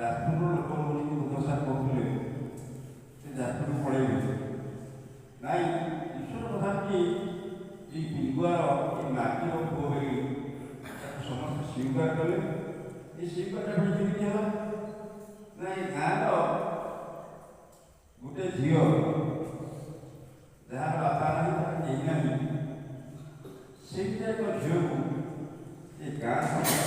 ଯାଜପୁରର ଲୋକ ବୋଲିକି ବୁଦ୍ଧ ସାର୍ କହୁଥିଲେ, ସେ ଯାଜପୁରକୁ ପଳେଇବେ। ନାଇଁ, ଈଶ୍ୱର ପ୍ରଧାନଟି ଏଇ ପିଙ୍ଗୁଆର, ଏଇ ମାଟିର ପୁଅ ବୋଲି ତାକୁ ସମସ୍ତେ ସ୍ୱୀକାର କଲେ। ଏ ସ୍ୱୀକାରଟା ପୁଣି କେମିତି ହେଲା ନା, ଏ ଗାଁର ଗୋଟେ ଝିଅ, ଯାହାର ବାପା ନାହିଁ, ତାର କେହି ନାହିଁ, ସେଇଟା ଏକ ଝିଅକୁ ଏ ଗାଁ ସମସ୍ତେ